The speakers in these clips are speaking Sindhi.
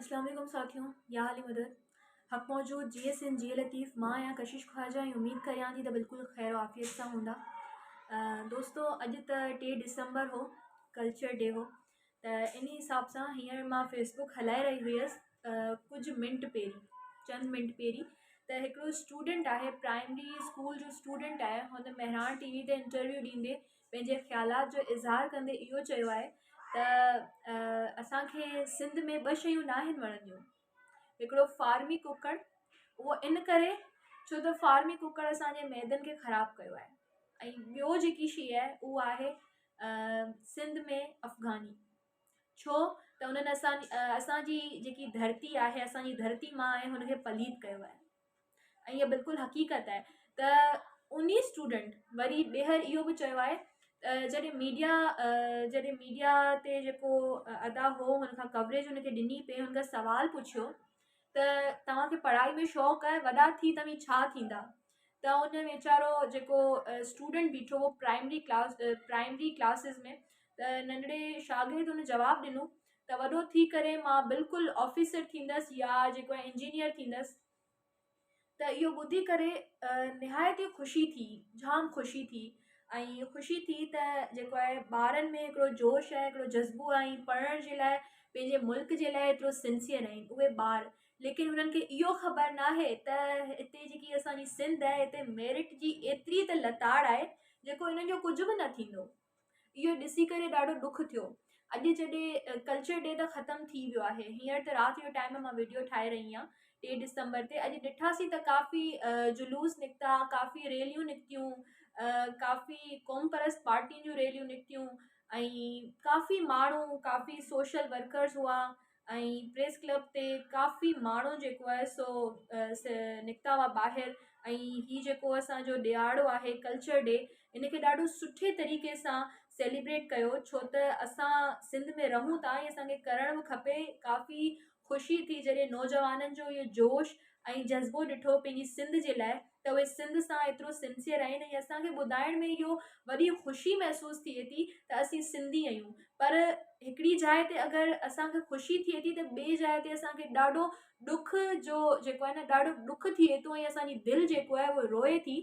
اسلام عليڪم ساٿيو يا علي مدد حق موجود جيئي سنڌ جيئي لطيف مان آهيان ڪشش خواجه ۽ اميد ڪريان ٿي ته بلڪل خير و عافيت سان هوندا دوستو اڄ ته ٽي ڊسمبر هو ڪلچر ڊي هو ته ان حساب سان هينئر مان فيس بڪ هلائي رهي هيس ڪجهه منٽ پهرين چند منٽ پهرين ته هڪڙو اسٽوڊنٽ آهي پرائمري اسڪول جو اسٽوڊنٽ آهي هن مهراڻ ٽي وي تي انٽرويو ڏيندي پنهنجي خيالات جو اظهار ڪندي اهو چيو آهي ته اسان کي سنڌ ۾ ٻه شيون ناهن وڻنديون هڪڙو فارمي ڪڪڙ اهو ان ڪري ڇو ته فارمي ڪڪڙ اسان جي معدن کي خراب ڪيو آهي ۽ ٻيو جيڪي شيء آهي اهو آهي سنڌ ۾ افغاني ڇو ته انهن اسان اسان جي جيڪي ڌرتي آهي اسان جي ڌرتي ماء آهي هن کي پليت ڪيو آهي ۽ اها بلڪل حقيقت آهي ته انهي اسٽوڊنٽ وري ٻيهر اهو به چيو آهي ته جڏهن ميڊيا جڏهن ميڊيا تي جيڪو ادا هو هن کان ڪوريج هن کي ڏني پئي هن کان سوال پڇيو ته توهان کي پڙهائي ۾ شوق آهي وڏا ٿي توهين ڇا ٿيندا ته ان ويچارو جيڪو اسٽوڊنٽ بيٺو هو پرائمري ڪلاس پرائمري ڪلاسز ۾ ته ننڍڙي شاگرد هن جواب ڏنو ته وڏو ٿي ڪري مان بلڪل آفيسر ٿيندس يا جيڪو آهي انجنيئر ٿيندس ته اهو ٻڌي ڪري نهايت ئي خوشي ٿي جام خوشي ٿي ۽ خوشي ٿي ته جيڪو آهي ٻارن ۾ هڪڙو جوش آهي هڪڙو جذبو آهي ۽ پڙهڻ جي لاء پنهنجي ملڪ جي لاء ايترو سنسيئر آهن اهي ٻار ليڪن هنن کي اهو خبر ناهي ته هتي جيڪي اسانجي سنڌ آهي هتي ميرٽ جي ايتري ته لتاڙ آهي جيڪو هنن جو ڪجهه به نه ٿيندو اهو ڏسي ڪري ڏاڍو ڏک ٿيو. اڄ جڏهن ڪلچر ڊي ته ختم ٿي ويو آهي هينئر ته رات جو ٽائيم مان وڊيو ٺاهي رهي آهيان ٽي ڊسمبر تي اڄ ڏٺاسين ته ڪافي جلوس نڪتا ڪافي ريليون نڪتيون ڪافي قوم پرست پارٽين جون ريليون نڪتيون ۽ ڪافي ماڻهو ڪافي سوشل ورڪرز هئا ۽ پريس ڪلب تي ڪافي ماڻهو جيڪو آهي سو نڪتا هئا ٻاهر ۽ هي جيڪو اسانجو ڏهاڙو آهي ڪلچر ڊي ان کي ڏاڍو سٺي طريقي سان سيليبريٽ ڪيو ڇو ته اسان سنڌ ۾ رهون ٿا ۽ اسانکي ڪرڻ به کپي ڪافي خوشي ٿي جڏهن نوجوانن جو اهو جوش ۽ جذبو ڏٺو پنهنجي سنڌ جي لاء ته اهي سنڌ سان ايترو سنسيئر آهن ۽ اسان کي ٻڌائڻ ۾ اهو وڏي خوشي محسوس ٿئي ٿي ته اسين سنڌي آهيون پر هڪڙي جاء تي اگر اسان کي خوشي ٿئي ٿي ته ٻي جاء تي اسان کي ڏاڍو ڏک جو جيڪو آهي نه ڏاڍو ڏک ٿئي ٿو ۽ اسان جي دل جيڪو آهي اهو روئي ٿي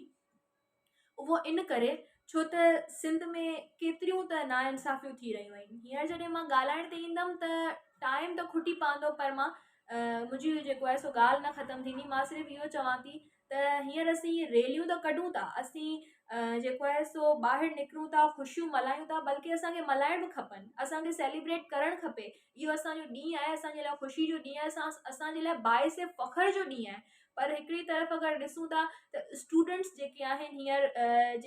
اهو ان ڪري ڇو ته سنڌ ۾ ڪيتريون ته ناانصافيون ٿي رهيون آهن هينئر جڏهن مان ڳالهائڻ تي ايندم ته ٽائيم ته کٽي پوندو پر مان منهنجي جيڪو آهي سو ڳالهه نه ختم ٿيندي مان صرف اهو چوان ٿي ته هينئر اسين ريليون ته ڪڍون ٿا اسين جيڪو آهي سو ٻاهر نڪرون ٿا خوشيون ملهايون ٿا بلڪه اسانکي ملهائڻ به کپن اسانکي سيليبريٽ ڪرڻ کپي اهو اسانجو ڏينهن آهي اسانجي لاء خوشي جو ڏينهن آهي اسان اسانجي لاء باعث فخر جو ڏينهن آهي پر هڪڙي طرف اگر ڏسون ٿا ته اسٽوڊنٽس جيڪي آهن هينئر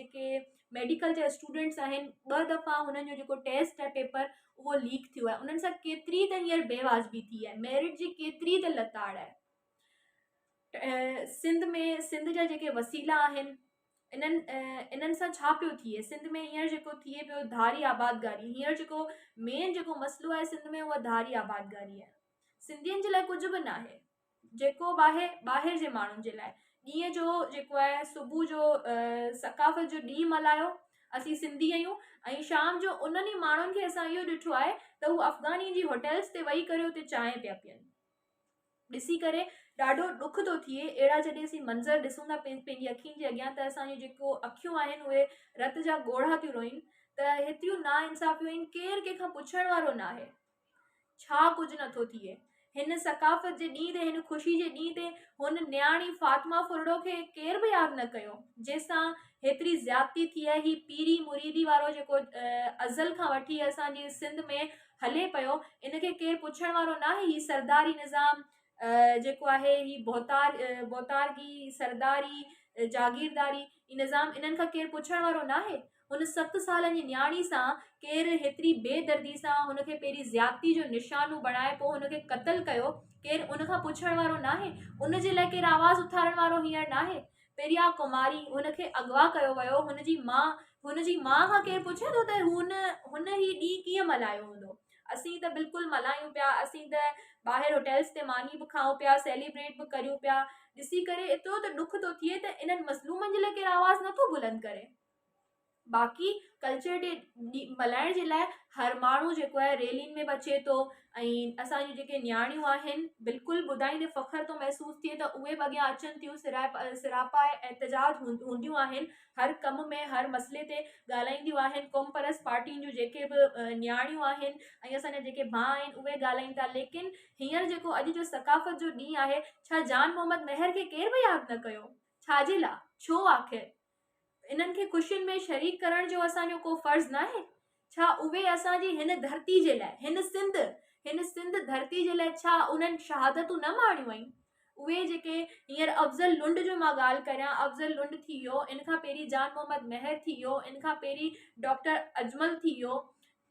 جيڪي ميڊيڪل جا اسٽوڊنٽس آهن ٻه دفعا هنن جو جيڪو ٽيسٽ آهي پيپر اهو ليڪ ٿيو آهي انهن سان ڪيتري ته هينئر بي واجبي ٿي آهي ميرٽ جي ڪيتري ته لتاڙ آهي سنڌ ۾ سنڌ جا جيڪي وسيلا آهن انهن انهن سان ڇا پيو ٿئي سنڌ ۾ هينئر جيڪو ٿئي پيو ڌاري آبادگاري هينئر جيڪو مين جيڪو مسئلو آهي سنڌ ۾ اها ڌاري آبادگاري آهي سنڌين جي لاء ڪجهه به ناهي جيڪو به آهي ٻاهر جي ماڻهن جي لاء ڏينهن جو جيڪو آهي صبح جو ثقافت جو ڏينهن ملهايو اسين سنڌي آهيون ۽ شام جو انهن ئي ماڻهن کي اسان اهو ڏٺو آهي ته هو افغانين جي هوٽلس تي ويهي ڪري اتي چانهه پيا پيئن ڏسي ڪري ڏاڍو ڏک ٿو ٿئي اهڙا جڏهن اسين منظر ڏسون ٿا پنهنجي اکين جي اڳيان ته اسان جون جيڪو اکيون آهن اهي رت جا ڳوڙها ٿيون روئن ته هيتريون نا انصافيون آهن ڪير ڪنهن کان پڇڻ وارو ناهي ڇا ڪجهه نٿو ٿئي. هن ثقافت جي ڏينهن تي، هن خوشي جي ڏينهن تي هن نياڻي فاطمه ڦرڙو کي ڪير به ياد نه ڪيو، جنهن سان هيتري زيادتي ٿي آهي. هي پيري مريدي وارو جيڪو ازل کان وٺي اسان جي سنڌ ۾ هلي پيو، ان کي ڪير پڇڻ وارو ناهي. هي سرداري نظام جيڪو آهي، هي ڀوتار ڀوتارگي، سرداري، جاگيرداري، هي نظام انهن کان ڪير پڇڻ وارو ناهي. هن ست سالن جي نياڻي سان ڪير هيتري بي دردي سان هن کي پهرين زيادتي جو نشانو بڻائي پوء هن کي قتل ڪيو ڪير ان کان پڇڻ وارو ناهي ان جي لاء ڪير آواز اٿارڻ وارو هينئر ناهي پريا ڪماري هن کي اغوا ڪيو ويو هن جي ماء هن جي ماء کان ڪير پڇي ٿو ته هن هن هي ڏينهن ڪيئن ملهايو هوندو اسين ته بلڪل ملهايون پيا اسين ته ٻاهر هوٽلس تي ماني به کائون پيا سيليبريٽ به ڪريون پيا ڏسي ڪري ايترو ته ڏک ٿو ٿئي ته انهن مظلومن جي لاء ڪير آواز نٿو بلند ڪري. باقي ڪلچر ڊي ملهائڻ جي لاء هر ماڻهو جيڪو آهي ريلين ۾ به اچي ٿو ۽ اسان جون جيڪي نياڻيون آهن بلڪل ٻڌائيندي فخر ٿو محسوس ٿئي ته اهي به اڳيان اچن ٿيون سراپا احتجاج هونديون آهن هر ڪم ۾ هر مسئلي تي ڳالهائينديون آهن قومپرست پارٽين جون جيڪي به نياڻيون آهن ۽ اسان جا جيڪي ڀاء آهن اهي ڳالهائين ٿا ليڪن هينئر جيڪو اڄ جو ثقافت جو ڏينهن آهي ڇا جان محمد مهر کي ڪير به ياد نه ڪيو ڇا جي لاء ڇو آخر انهن کي خوشين ۾ شريڪ ڪرڻ جو اسان جو ڪو فرض ناهي؟ ڇا اهي اسان جي هن ڌرتي جي لاء، هن سنڌ، هن سنڌ ڌرتي جي لاء ڇا انهن شهادتون نه ماڻيون آهن؟ اهي جيڪي هينئر افضل لنڊ جو مان ڳالهه ڪريان، افضل لنڊ ٿي ويو، ان کان پهرين جان محمد مهر ٿي ويو، ان کان پهرين ڊاڪٽر اجمل ٿي ويو،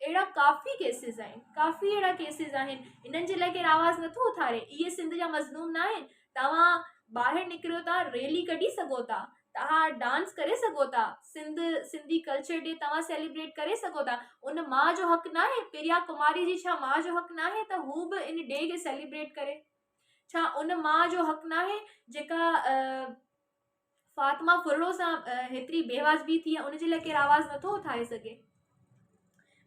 اهڙا ڪافي ڪيسز آهن، ڪافي اهڙا ڪيسز آهن، انهن جي لاء ڪير آواز نٿو اٿاري، اهي سنڌ جا مظلوم نه آهن، توهان ٻاهر نڪريو ٿا ريلي ڪڍي سگهو ٿا، توهان ڊانس ڪري سگهو ٿا، سنڌ سنڌي ڪلچر ڊي توهان سيليبريٽ ڪري سگهو ٿا، ان ماء جو حق ناهي، پريا ڪماري جي ڇا ماء جو حق ناهي ته هو به ان ڊي کي سيليبريٽ ڪري، ڇا ان ماء جو حق ناهي جيڪا فاطمه ڦرڙو سان هيتري بيواجبي ٿي ان جي لاء ڪير آواز نٿو اٿاري سگهي.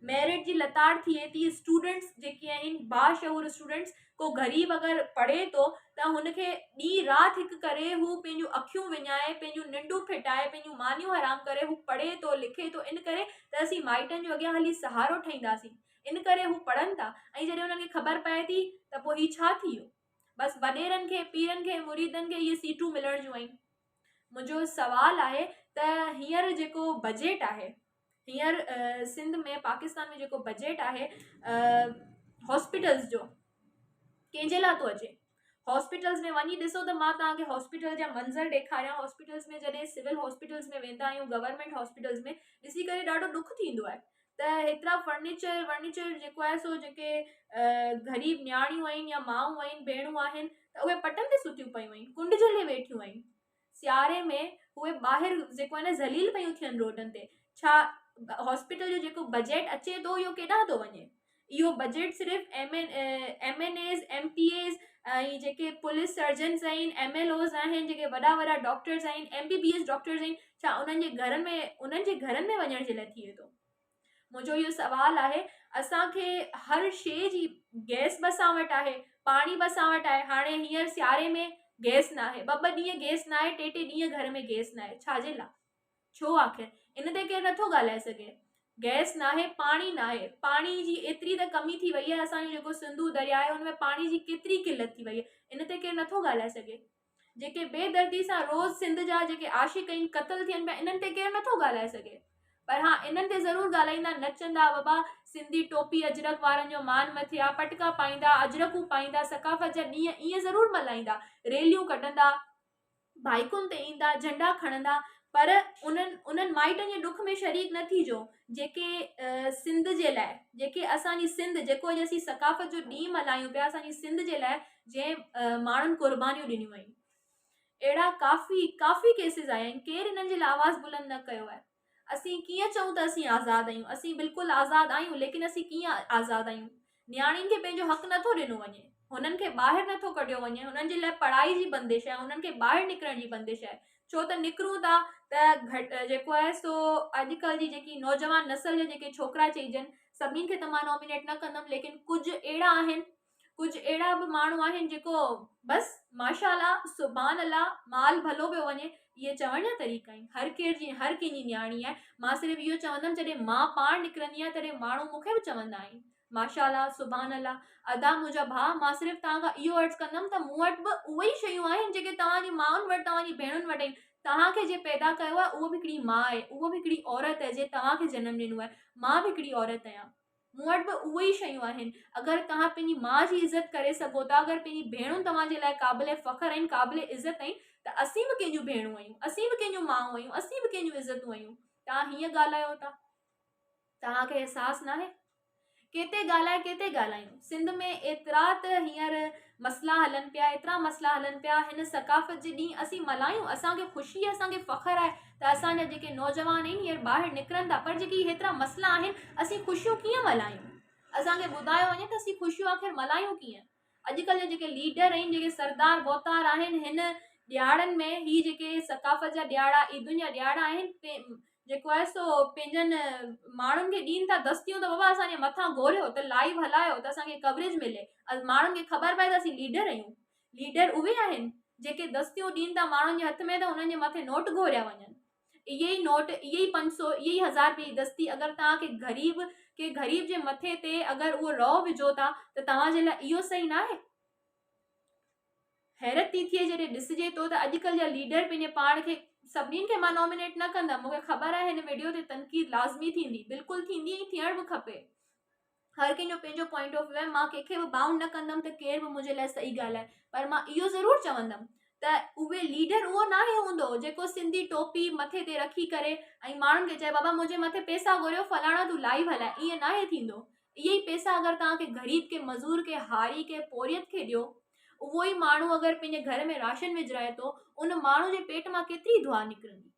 ميرٽ جي لتاڙ ٿئي ٿي اسٽوڊنٽس جيڪي آهن باشعور اسٽوڊنٽس ڪو غريب اگر پڙهي ٿو ته هن کي ڏينهن رات هڪ ڪري هو پنهنجون اکيون وڃائي پنهنجون ننڊون ڦٽائي پنهنجون مانيون حرام ڪري هو پڙهي ٿو لکي ٿو ان ڪري ته اسين مائٽن جو اڳيان هلي سهارو ٺهينداسين ان ڪري هو پڙهن ٿا ۽ جڏهن انهن کي خبر پئي ٿي ته پوء هي ڇا ٿي ويو بس وڏيرن کي، پيرن کي، مريدن کي اهي سيٽون ملڻ جون آهن. منهنجو سوال آهي ته هينئر جيڪو بجيٽ آهي، هينئر سنڌ ۾ پاڪستان ۾ جيڪو بجيٽ آهي هاسپيٽلز جو ڪنهن جي لاء ٿو اچي؟ هاسپيٽلز ۾ وڃي ڏسو ته مان توهان کي هاسپيٽل جا منظر ڏيکاريان هاسپيٽلز ۾ جڏهن سول هاسپيٽلز ۾ ويندا آهيون گورنمينٽ هاسپيٽلز ۾ ڏسي ڪري ڏاڍو ڏک ٿيندو آهي ته هيترا فرنيچر ورنيچر جيڪو آهي سو جيڪي غريب نياڻيون آهن يا مائون آهن ڀيڻون آهن ته اهي پٽن تي ستيون پيون آهن ڪنڊ جهلي ويٺيون آهن سياري ۾ اهي ٻاهر جيڪو آهي نه ذليل پيون ٿين روڊن تي ڇا هاسپيٽل جو جيڪو بجيٽ اچي ٿو اهو ڪيڏانهن ٿو وڃي اهو بجيٽ صرف M N M N As M P As ۽ جيڪي پوليس سرجنز آهن ايم ايل اوز آهن جيڪي وڏا وڏا ڊاڪٽرز آهن M B B S doctors آهن ڇا انهن جي گهرن ۾ انهن جي گهرن ۾ وڃڻ جي لاء ٿئي ٿو منهنجو اهو سوال آهي اسان کي هر شي جي گئس به اسان وٽ آهي پاڻي به اسان وٽ آهي هاڻي هينئر سياري ۾ گئس ناهي ٻه ٻه ڏينهن گئس ناهي ٽي ٽي ڏينهن گهر ۾ گئس ناهي ڇا جي لاء ڇو آخر ان تي ڪير نٿو ڳالهائي سگهي. گئس ناهي، پاڻي ناهي، پاڻي جي ايتري ته ڪمي ٿي وئي آهي، اسان جو جيڪو سنڌو درياء آهي ان ۾ پاڻي جي ڪيتري قلت ٿي وئي آهي، ان تي ڪير نٿو ڳالهائي سگهي. جيڪي بي دردي سان روز سنڌ جا جيڪي عاشق آهن قتل ٿين پيا انهن تي ڪير نٿو ڳالهائي سگهي. پر ها انهن تي ضرور ڳالهائيندا، نچندا، بابا سنڌي ٽوپي اجرڪ وارن جو مان مٿي آ، پٽڪا پائيندا، اجرڪون پائيندا، ثقافت جا ڏينهن ائين ضرور ملهائيندا، ريليون ڪڍندا، بائيڪن تي ايندا، جهنڊا کڻندا، پر انهن انهن مائٽن جي ڏک ۾ شريڪ نه ٿيجو، جيڪي سنڌ جي لاء، جيڪي اسان جي سنڌ، جيڪو اڄ اسين ثقافت جو ڏينهن ملهايون پيا، اسان جي سنڌ جي لاء جنهن ماڻهن قربانيون ڏنيون آهن. اهڙا ڪافي ڪافي ڪيسز آيا آهن، ڪير انهن جي لاء آواز بلند نه ڪيو آهي. اسين ڪيئن چئون ته اسين آزاد آهيون؟ اسين بلڪل آزاد آهيون ليڪن اسين ڪيئن آزاد آهيون؟ نياڻين کي پنهنجو حق نٿو ڏنو وڃي، هنن کي ٻاهر نٿو ڪڍيو وڃي، هنن جي لاء پڙهائي جي بندش آهي، هنن کي ٻاهر نڪرڻ جي بندش آهي، ڇو ته نڪرون ٿا ته گهٽ جيڪو آهي سو اڄڪلهه جي جيڪي نوجوان نسل جا جيڪي ڇوڪرا چئجن سڀني کي ته مان نامينيٽ نه ڪندم ليڪن ڪجهه اهڙا آهن ڪجهه اهڙا به ماڻهو آهن جيڪو بس ماشاء الله سبحان الله مال ڀلو پيو وڃي اهي چوڻ جا طريقا آهن هر ڪير جي هر ڪنهن جي نياڻي آهي مان صرف اهو چوندم جڏهن مان پاڻ نڪرندي آهيان تڏهن ماڻهو مون کي به چوندا آهن ماشاء الله سبحان الله ادا منهنجا ڀاء مان صرف توهان کان اهو عرض ڪندم ته مون وٽ به اهي ئي شيون آهن جيڪي توهان جي مائن وٽ توهان جي ڀيڻن وٽ آهن توهان کي جنهن پيدا ڪيو آهي اهو به هڪڙي ماء آهي اهو به هڪڙي عورت آهي جنهن توهان کي جنم ڏنو آهي مان به هڪڙي عورت آهيان مون وٽ به اهي ئي شيون آهن. اگر توهان پنهنجي ماء جي عزت ڪري سگهو ٿا، اگر پنهنجي ڀيڻون توهان جي لاء قابل فخر آهن، قابل عزت آهن ته اسين به ڪنهن جون ڀيڻون آهيون، اسين به ڪنهن جون مائون آهيون، اسين به ڪنهن جون عزتون آهيون. توهان هيئن ڳالهايو ٿا. توهان کي احساس ناهي؟ ڪيتي ڳالهائي ڪيتي ڳالهايون. سنڌ ۾ ايترا ته هينئر مسئلا هلن پيا، ايترا مسئلا هلن پيا، هن ثقافت جي ڏينهن اسين ملهايون، اسان کي خوشي اسان کي فخر آهي ته اسان جا جيڪي نوجوان آهن هينئر ٻاهر نڪرن ٿا، پر جيڪي هيترا مسئلا آهن، اسين خوشيون ڪيئن ملهايون؟ اسان کي ٻڌايو وڃي ته اسين خوشيون آخر ملهايون ڪيئن؟ اڄڪلهه جا جيڪي ليڊر آهن، جيڪي سردار ڀوتار آهن، هن ڏهاڙن ۾ هي جيڪي ثقافت جا ڏهاڙا، عيدن جا ڏهاڙا آهن، جيڪو آهي سو پنهنجن ماڻهن کي ڏين ٿا دستيون ته بابا اسان جي مٿان گهوريو ته لائيو هلايو ته اسان کي ڪوريج ملي، ماڻهن کي خبر پئي ته اسين ليڊر آهيون. ليڊر اهي آهن جيڪي دستيون ڏين ٿا ماڻهن جي هٿ ۾ ته انهن جي مٿي نوٽ گهوريا وڃن. اهي ئي نوٽ، اهي ئي 500، اهي ئي 1000 رپئي جي دستي اگر توهان کي غريب کي غريب جي مٿي تي اگر اهو رئو وجهو ٿا ته توهان جي لاء اهو صحيح ناهي؟ حيرت ٿي ٿئي جڏهن ڏسجي ٿو ته اڄڪلهه جا ليڊر پنهنجي پاڻ کي سڀني کي مان نامينيٽ نه ڪندم مونکي خبر آهي هن ويڊيو تي تنقيد لازمي ٿيندي بلڪل ٿيندي ۽ ٿيڻ به کپي هر ڪنهن جو پنهنجو پوائنٽ آف ويو آهي مان ڪنهن کي به بائونڊ نه ڪندم ته ڪير به منهنجي لاء صحيح ڳالهائي پر مان اهو ضرور چوندم ته اهي ليڊر اهو ناهي هوندو جيڪو سنڌي ٽوپي مٿي تي رکي ڪري ۽ ماڻهن کي چئي بابا منهنجي مٿي پيسا گهريو فلاڻا تون لائيو هلائي ائين ناهي ٿيندو اهي ئي پيسا اگر توهان ڪنهن غريب کي، مزور کي، هاري کي، پورهيت کي ڏيو، اهو ئي ماڻهو اگر پنهنجي گهر ۾ راشن وجهرائي ٿو، ان ماڻهو جي پيٽ مان ڪيتري دعا نڪرندي؟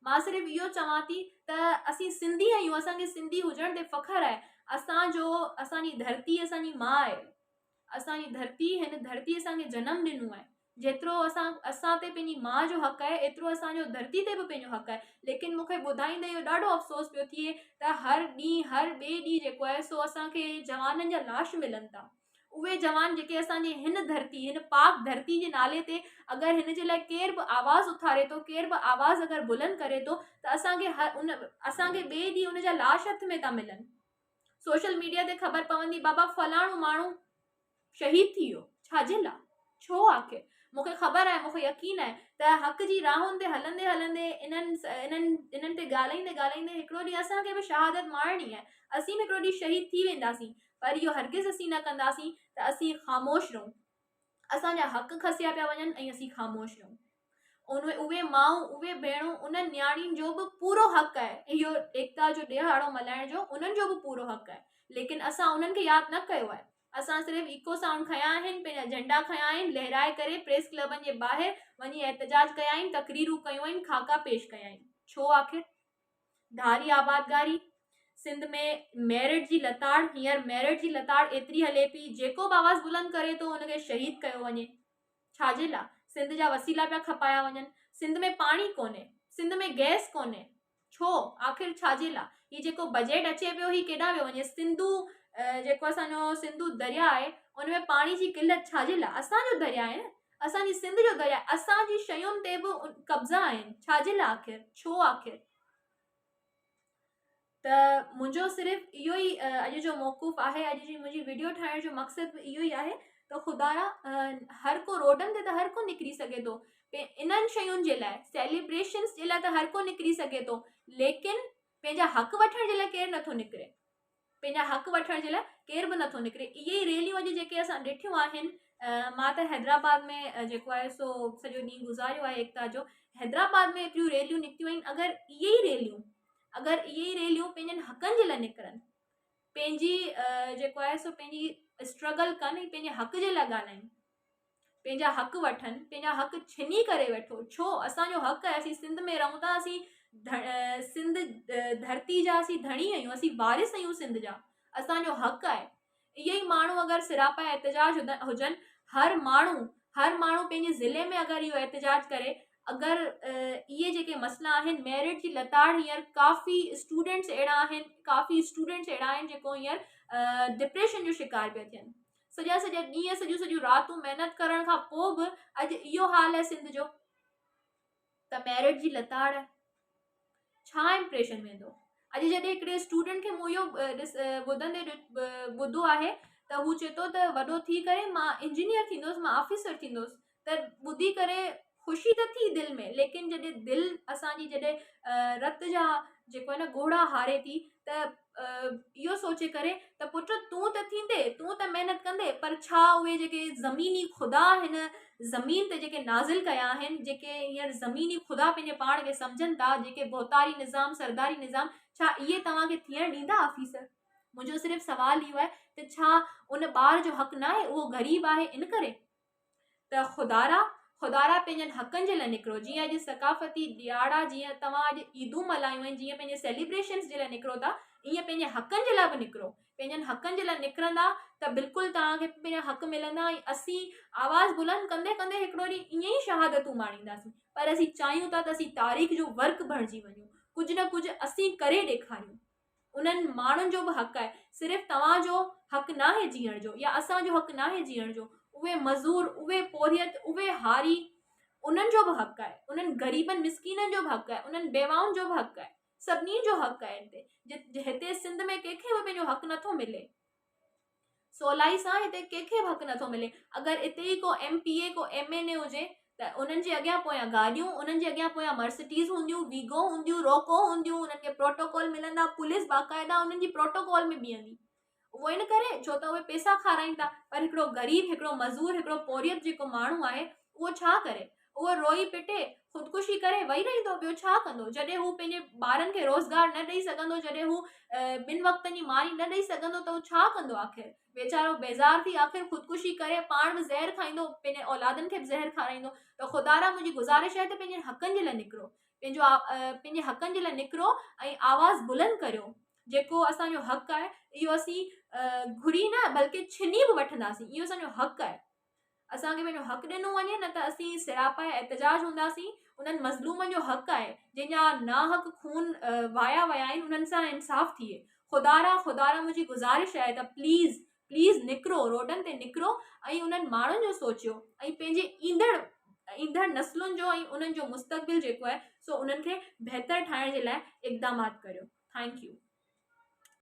مان صرف اهو چوان ٿي ته اسين سنڌي آهيون، اسان کي سنڌي هجڻ تي فخر آهي، اسان جو، اسان جي ڌرتي اسان جي ماء آهي. اسان جي ڌرتي هن ڌرتي اسان کي جنم ڏنو آهي جيترو اسان اسان تي پنهنجي ماء جو حق آهي ايترو اسان جو ڌرتي تي به پنهنجو حق آهي ليڪن مون کي ٻڌائيندي اهو ڏاڍو افسوس پيو ٿئي ته هر ڏينهن هر ٻئي ڏينهن جيڪو آهي سو اسان کي جوانن جا لاش ملن ٿا اهي جوان جيڪي اسان جي هن ڌرتي هن پاڪ ڌرتي جي نالي تي اگر هن جي لاء ڪير به آواز اٿاري ٿو ڪير به آواز اگر بلند ڪري ٿو ته اسان کي هر ان اسان کي ٻئي ڏينهن ان جا لاش هٿ ۾ ٿا ملن سوشل ميڊيا تي خبر پوندي بابا فلاڻو ماڻهو شهيد ٿي ويو ڇا جي لا ڇو آخر مون کي خبر آهي مون کي يقين آهي ته حق جي راهن تي هلندي هلندي انهن انهن انهن تي ڳالهائيندي ڳالهائيندي هڪڙو ڏينهن اسان کي به شهادت ماڻڻي آهي اسين به هڪڙو ڏينهن شهيد ٿي وينداسين پر اهو هرگز اسين نه ڪنداسين ته اسين خاموش رهون اسان جا حق کسيا پيا وڃن ۽ اسين خاموش رهون. ان اهي مائون اهي ڀيڻون انهن نياڻين جو به پورو حق آهي اهو ايڪتا جو ڏهاڙو ملهائڻ جو انهن جو به پورو حق آهي ليڪن اسان انهن کي ياد نه ڪيو آهي اسان صرف ايڪو سائونڊ کنيا آهن پنهنجا جهنڊا کنيا آهن لهرائي ڪري پريس ڪلبن جي ٻاهر وڃي احتجاج ڪيا آهن تقريرون ڪيون آهن خاڪا پيش ڪيا آهن ڇو آخر ڌاري آبادگاري، سنڌ ۾ ميرٽ جي لتاڙ، هينئر ميرٽ جي لتاڙ ايتري هلي پئي، جيڪو به آواز بلند ڪري ٿو ان کي شهيد ڪيو وڃي، ڇا جي لا؟ سنڌ جا وسيلا پيا کپايا وڃن، سنڌ ۾ پاڻي ڪونهي، سنڌ ۾ گئس ڪونهي، ڇو؟ آخر ڇا جي لا؟ هي جيڪو بجيٽ اچي پيو هي ڪيڏانهن پيو وڃي؟ سنڌو جيڪو اسان جو سنڌو درياء آهي ان ۾ پاڻي جي قلت ڇا جي لا؟ اسان جو درياء آهي نه، اسان جي سنڌ جو درياء اسان جي شين تي به قبضا آهن ڇا جي لاء آخر ڇو آخر ته منهنجو صرف اهو ئي اڄ جو موقف آهي اڄ جي منهنجي ويڊيو ٺاهڻ جو مقصد به اهو ئي آهي ته خدارا هر ڪو روڊن تي ته هر ڪو نڪري سگهي ٿو انهن شين جي لاء سيليبريشنس جي لاء ته هر ڪو نڪري سگهي ٿو ليڪن پنهنجا حق وٺڻ جي لاء ڪير نٿو نڪري پنهنجا حق وٺڻ جي لاء ڪير به نٿو نڪري. اهي ئي ريليون اڄ جيڪي اسان ڏٺيون آهن مان ته حيدرآباد ۾ جيڪو آهي سو سڄو ڏينهن گذاريو آهي ايڪتا جو حيدرآباد ۾ ايتريون ريليون نڪتيون آهن اگر اهي ئي ريليون اگر اهي ئي ريليون پنهنجن حقن جي لاء نڪرن پنهنجي جيڪو آهي سو پنهنجي اسٽرگل ڪن ۽ پنهنجي حق جي لاء ڳالهائين پنهنجا حق وٺن، پنهنجا حق ڇني ڪري ويٺو، ڇو؟ اسان جو حق آهي، اسين سنڌ ۾ رهون ٿا، اسين سنڌ ڌرتي جا اسين ڌڻي آهيون، اسين وارث آهيون سنڌ جا، اسان جو حق آهي. اهي ئي ماڻهو اگر سراپا احتجاج هجن، هر ماڻهو، هر ماڻهو پنهنجي ضلعي ۾ اگر اهو احتجاج ڪري، اگر اهي جيڪي مسئلا آهن، ميرٽ جي لتاڙ هينئر ڪافي اسٽوڊنٽس اهڙا آهن، ڪافي اسٽوڊنٽس اهڙا آهن جيڪو هينئر ڊپريشن جو شڪار پيا ٿين. سڄا سڄا ڏينهن سڄيون سڄيون راتون محنت ڪرڻ کان پوء به اڄ اهو حال آهي سنڌ جو ته ميرٽ جي لتاڙ آهي ڇا امپريشن ويندو اڄ جڏهن هڪڙي اسٽوڊنٽ کي مون اهو ڏس ٻڌندي ٻڌو آهي ته هو چئي ٿو ته وڏو ٿي ڪري مان انجنيئر ٿيندس مان آفيسر ٿيندس ته ٻڌي ڪري خوشي ته ٿي دل ۾ ليڪن جڏهن دل اسان جي جڏهن رت جا جيڪو آهي نه ڳوڙها هاري ٿي ته اهو سوچي ڪري ته پٽ تون ته ٿيندي تون ته محنت ڪندي پر ڇا اهي جيڪي زميني خدا هن زمين تي جيڪي نازل ڪيا آهن جيڪي هينئر زميني خدا پنهنجي پاڻ کي سمجهن ٿا جيڪي ڀوتاري نظام سرداري نظام ڇا اهي توهان کي ٿيڻ ڏيندا آفيسر منهنجو صرف سوال اهو آهي ته ڇا ان ٻار جو حق ناهي اهو غريب آهي ان ڪري ته خدارا خدارا پنهنجن حقن جي لاء نڪرو جيئن اڄ ثقافتي ڏيهاڙا جيئن توهان اڄ عيدون ملهايون آهن جيئن پنهنجي سيليبريشنس جي لاء نڪرو ٿا ائين پنهنجي حقن جي لاء به نڪرو پنهنجن حقن جي لاء نڪرندا ته بلڪل توهان کي پنهنجا حق ملندا ۽ اسين آواز بلند ڪندي ڪندي هڪڙو ڏينهن ائين ئي شهادتون ماڻينداسين پر اسين چاهيون ٿا ته اسين تاريخ جو ورق بڻجي وڃون. ڪجهه نه ڪجهه اسين ڪري ڏيکاريون. انهن ماڻهن جو به حق آهي، صرف توهان جو حق ناهي جيئڻ جو يا اسان جو حق ناهي جيئڻ جو، اهي مزور، اهي پورهيت، اهي هاري، انهن جو به حق آهي، انهن غريبن مسڪينن جو به حق آهي، انهن بيواهن جو به حق آهي، سڀني جو حق آهي هتي، هتي سنڌ ۾ ڪنهن کي به پنهنجو حق نٿو ملي. سولائي سان هتي ڪنهن کي به حق نٿو ملي. اگر اتي ئي ڪو ايم پي اي ڪو ايم اين اي هجي ته انهن جي اڳيان پويان گاڏيون، انهن جي اڳيان پويان مرسڊيز هونديون، ويگو هونديون، روڪو هونديون، انهن کي پروٽوڪول ملندا، پوليس باقاعده انهن جي پروٽوڪول ۾ بيهندي. اهو ان ڪري ڇو ته اهي پئسا کارائين ٿا پر هڪڙو غريب، هڪڙو مزور، هڪڙو پورهيت جيڪو ماڻهو آهي اهو ڇا ڪري؟ اهو روئي پٽي، خودڪشي ڪري ويهي رهندو، ٻيو ڇا ڪندو؟ جڏهن هو پنهنجي ٻارن کي روزگار نه ڏئي سگهندو، جڏهن هو ٻن وقتن جي ماني نه ڏئي سگهندو ته هو ڇا ڪندو آخر؟ ويچارو بيزار ٿي آخر خودڪشي ڪري پاڻ به زهر کائيندو، پنهنجي اولادن کي به زهر کارائيندو ته خدارا منهنجي گذارش آهي ته پنهنجن حقن جي لاء نڪرو، پنهنجو پنهنجي حقن جي لاء نڪرو ۽ آواز بلند ڪريو، جيڪو اسان جو حق آهي اهو اسين گهري نه بلڪه ڇني به وٺنداسين، اهو اسان جو حق آهي. اسان کي پنهنجو حق ڏنو وڃي نه ته اسين سراپا احتجاج هونداسين انهن مظلومن جو حق آهي جنهن جا ناحق خون وايا ويا آهن انهن سان انصاف ٿئي خدارا خدارا منهنجي گذارش آهي ته پليز پليز نڪرو روڊن تي نڪرو ۽ انهن ماڻهن جو سوچيو ۽ پنهنجي ايندڙ ايندڙ نسلن جو ۽ انهن جو مستقبل جيڪو آهي سو انهن کي بهتر ٺاهڻ جي لاء اقدامات ڪريو thank you.